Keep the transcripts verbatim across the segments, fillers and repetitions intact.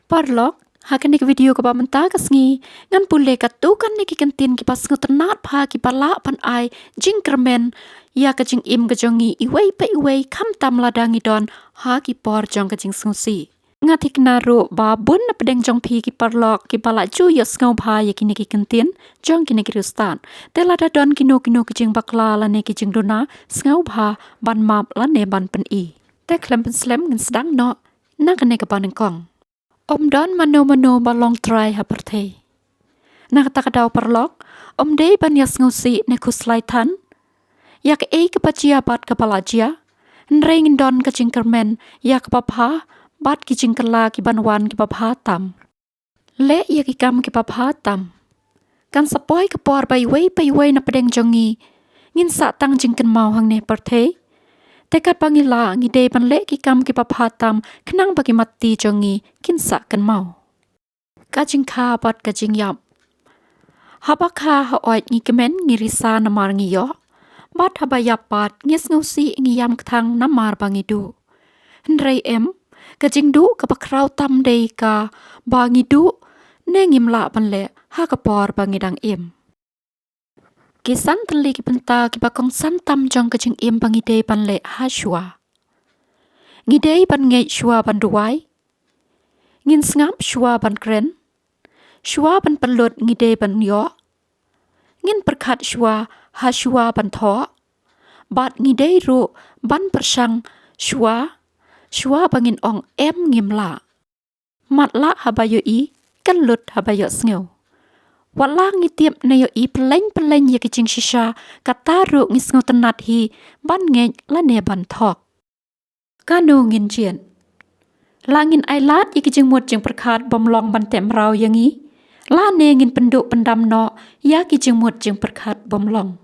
Paralok, ha kane ka video kaba mynta ka sngi, ngan pule katto katne ki kyntien kiba sngewtynnad bha kiba lah ban ai jingkyrmen ïa ka jingim ka jong ngi iwei pa iwei, khamtam lada ngi don ha ki por jong ka jingsngewsih. Nga thikna ruh ba bun na pdeng jong phi ki paralok kiba la ju ïohsngew bha ïa kine ki kyntien jong kine ki riewstad. Te lada don kino kino ki jingbakla lane ki jingduna, sngewbha ban map lane ban pyni. Te khlem pynslem, ngin sdang noh na kane kaba nyngkong. Ym don mano mano ba long trai ha pyrthei. Na kata ka daw, paralok, ym dei ban ïasngewsih ne khuslai than ïa kaei kaba jia bad kaba la jia, hynrei ngin don ka jingkyrmen ïa kaba bha bad ki jingkylla kiban wan kiba bha tam. Leh ïa ki kam kiba bha tam. Kan sa poi ka por ba iwei pa iwei na pdeng jong ngi ngin sah tang jingkynmaw hangne ha pyrthei. Te katba ngi lah, ngi dei ban leh ki kam kiba bha tam khnang ba ki matti jong ngi kin sah kynmaw. Ka jingkha bad ka jingïap. Haba kha haoid ngi kmen, ngi risa namar ngi ïoh. Bad haba ïap pat ngi sngewsih, ngi ïam kthang namar ba ngi duh. Hynrei em, ka jingduh kaba khraw tam dei kaba ngi duh ne ngim lah ban leh ha ka por ba ngi dang im. Ki san tylli ki bynta kiba kongsan tam jong ka jingim ba ngi dei ban leh ha shuwa. Ngi dei ban ngeit shuwa ban duwai. Ngin sngap shuwa ban kren. Shuwa ban pynlut ngi dei ban ïoh. Ngin pyrkhat shuwa ha shuwa ban thoh. Bad ngi dei ruh ban pyrshang shuwa, shuwa ba ngin ong em, ngim lah. Matlah haba ïohi, kyllut haba ïohsngew. Watla ngi tip ne ïohi pyllein pyllein ïa ki jingshisha, kata ruh ngi sngewtynnad hi ban ngeit lane ban thok. Kano ngin jied? La ngin ailad ïa ki jingmut jingpyrkhat bym long ban teh mraw ïa ngi, lane ngin pynduh pyndam noh ïa ki jingmut jingpyrkhat bym long.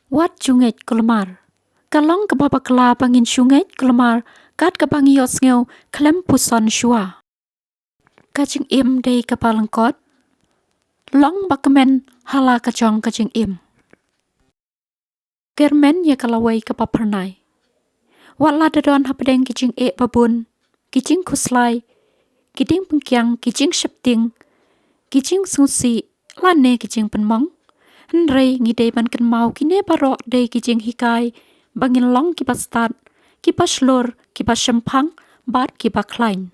Wat ju ngeit kulmar. Ka long kaba bakla ba ngin shu ngeit kulmar kat kaba ngi ïohsngew khlem puson shuwa. Ka jingim dei kaba lyngkot. Long ba kmen ha la ka jong ka jingim. Kyrmen ïa ka lawei kaba phyrnai. Watla da don hapdeng ki jingeh babun, ki jingkhuslai, ki jingpyngkiang, ki jingsheptieng, ki jingsngewsih, lane ki jingpynmong, hynrei ngi dei ban kynmaw kine baroh dei ki jinghikai ba ngin long kiba stad, kiba shlur, kiba shemphang, bad kiba khlaiñ.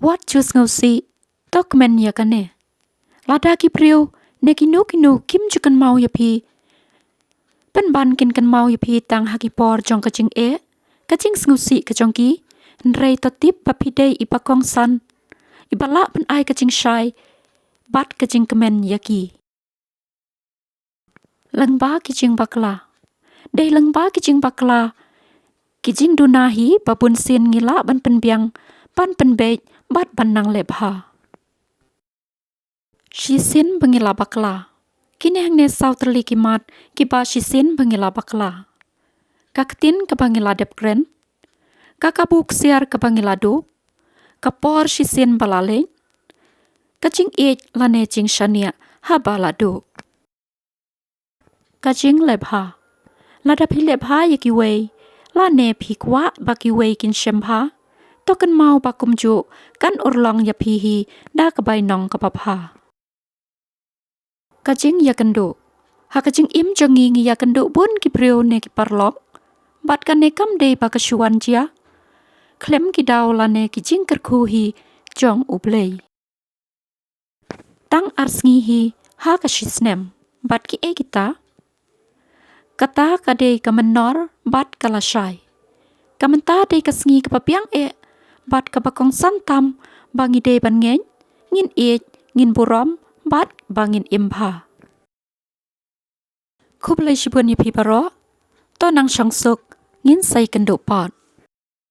Wat ju sngewsih, to kmen ïa kane. Lada ki briew ne kino kino kim ju kynmaw ïa phi, pynban kin kynmaw ïa phi tang ha ki por jong ka jingeh, ka jingsngewsih ka jong ki, hynrei to tip ba phi dei iba kongsan, iba lah ban ai ka jingshai bad ka jingkmen ïa ki. Lyngba ki jingbakla. Dei lyngba ki jingbakla, ki jingduna hi ba bunsien ngi lah ban pynbiang, ban pynbeit, bad ban nang leh bha. Shisien ba ngi la bakla. Kine hangne saw tylli ki mat kiba shisien ba ngi la bakla. Ka ktien kaba ngi la dep kren. Ka kabu ksiar kaba ngi la duh. Ka por shisien ba la leit. Ka jingïeit lane jingshaniah haba la duh. Ka jingleh bha. Lada phi leh bha ïa kiwei, lane phi kwah ba kiwei kin shem bha, to kynmaw ba kumjuh kan urlong ïa phi hi da ka bainong kaba bha. Ka jingïakynduh. Ha ka jingim jong ngi ngi ïakynduh bun ki briew ne ki paralok. Bad kane kam dei ba ka shu wan jia khlem ki daw lane ki jingkyrkhu hi jong U Blei. Tang ar sngi hi ha ka shi snem. Bad kiei kita? Kata ka dei ka mynnor bad ka lashai. Ka mynta dei ka sngi kaba biang eh bad kaba kongsan tam ba ngi dei ban ngeit, ngin ïeit, ngin burom, bad ba ngin im bha. Khublei shibun ïa phi baroh. To nang shong suk, ngin sa ïakynduh pat.